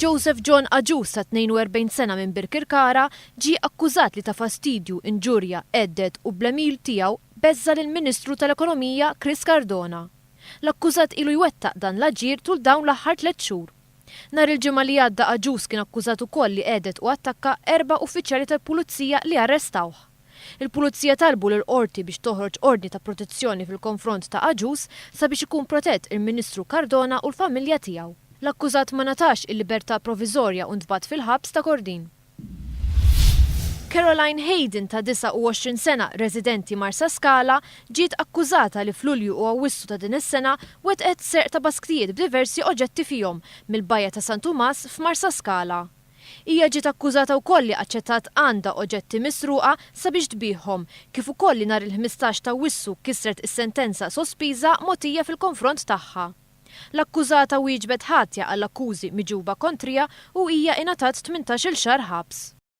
Joseph John Agius ta' 42 sena minn Birkirkara ġie akkużat li ta fastidju, inġurja, hedded u bl-għemil tiegħu beżża' lill-Ministru tal-Ekonomija Chris Cardona. L-akkużat ilu jwettaq dan l-aġir tul dawn l-aħħar tlett xhur. Nhar il-Ġimgħa li għadda Agius kien akkużat ukoll li hedded u attakka erba' uffiċjali tal-Pulizija li arrestawh. Il-Pulizija talbu lill-Qorti biex toħroġ ordni ta' protezzjoni fil-konfront ta' Agius sabiex ikun protett il-Ministru Cardona u l-familja tiegħu. L-akkużat ma ngħatax il-libertà proviżorja u ntbagħat fil-ħabs ta' Kordin. Caroline Hayden ta' 29 sena, residenti Marsaskala, ġiet akkużata li f'Lulju u Awwissu ta' din is-sena wettqet serq ta' basktijiet b'diversi oġġetti fihom mill-bajja ta' San Tumas f'Marsaskala. Hija ġiet akkużata wkoll li aċċettat għandha oġġetti misruqa sabiex tbigħhom, kif ukoll li nhar il-15 t'Awwissu kisret is-sentenza sospiża mogħtija fil-konfront tagħha. L-akkużata wieġbet ħatja għall-akkużi miġuba kontriha u hija ingħatat 18-il xahar ħabs.